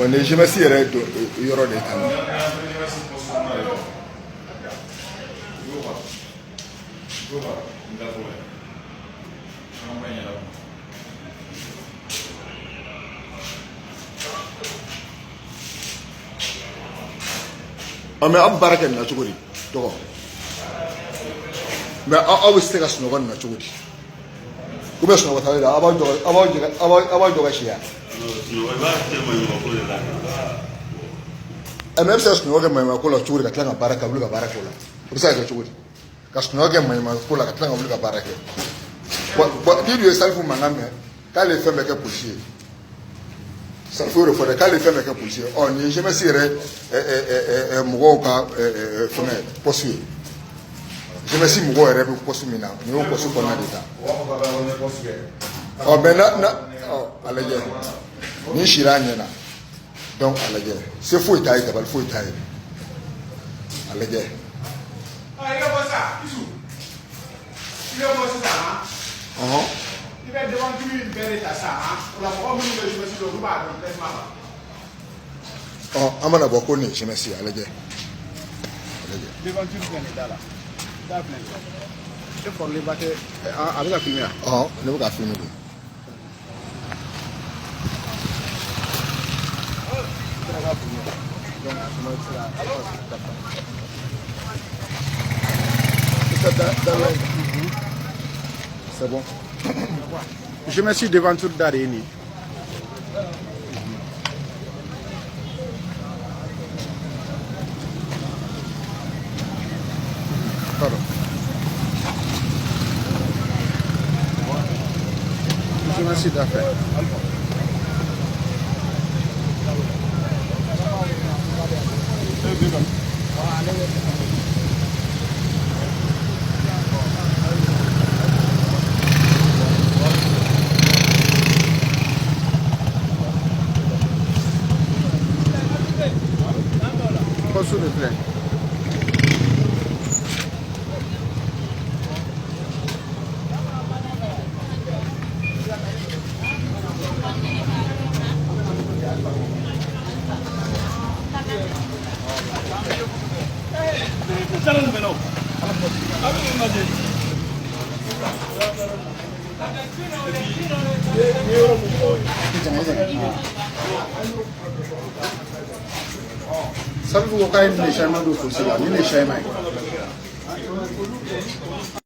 Bon, nin ye jeunesse yɛrɛ yɔrɔ de ta. Ɔ, mais aw bɛ baara kɛ nin na cogo di dɔgɔ? Mais aw bɛ se ka sunɔgɔ nin na cogo di? U bɛ sunɔgɔ ta de la, aw b'aw jɔ, aw b'aw jɔ, aw b'aw jɔ ka si yan. Ɛ, mais e bɛ se ka sunɔgɔ kɛ maɲuman ko la cogo di, ka tila ka baara, ka wuli ka baara kɛ o la? O bɛ se ka kɛ cogo di, ka sunɔgɔ kɛ maɲuman ko la, ka tila ka wuli ka baara kɛ? Bon, n'i dun ye Salifu mankan mɛn k'ale ye fɛn bɛɛ kɛ polisi ye, Salifu y'o de fɔ dɛ, k'ale ye fɛn bɛɛ kɛ polisi ye. Ɔ, nin ye jeunesse yɛrɛ mɔgɔw ka fɛngɛ poste ye. Jeunesse mɔgɔw yɛrɛ bɛ poste min na, nin y'o poste kɔnɔna de ta. Ɔ, mais na ɔ, a lajɛ, nin sira a ɲɛ na. Donc a lajɛ, se foyi t'a ye, dabali foyi t'a ye, a lajɛ. I bɛ bɔ sisan, Isu. I bɛ bɔ sisan han. I bɛ devanture in bɛɛ de ta sisan han. O la mɔgɔ minnu bɛ jeunesse dɔn, olu b'a dɔn clairement. Ɔ, an mana bɔ ko nin ye jeunesse ye, a lajɛ, a lajɛ. Devanture filɛ nin da la. Da filɛ nin ye. E kɔrɔlenba tɛ, a bɛ ka filmer wa? Ɔhɔn, ne bɛ ka filmer de. Donc sinon i bɛ se ka dans la. C'est bon. Jeunesse devanture da de ye nin ye. Pardon. Jeunesse da fɛ. Poste de filɛ. Salifu ko k'a ye nin de changement don polisi la, nin de changement ye.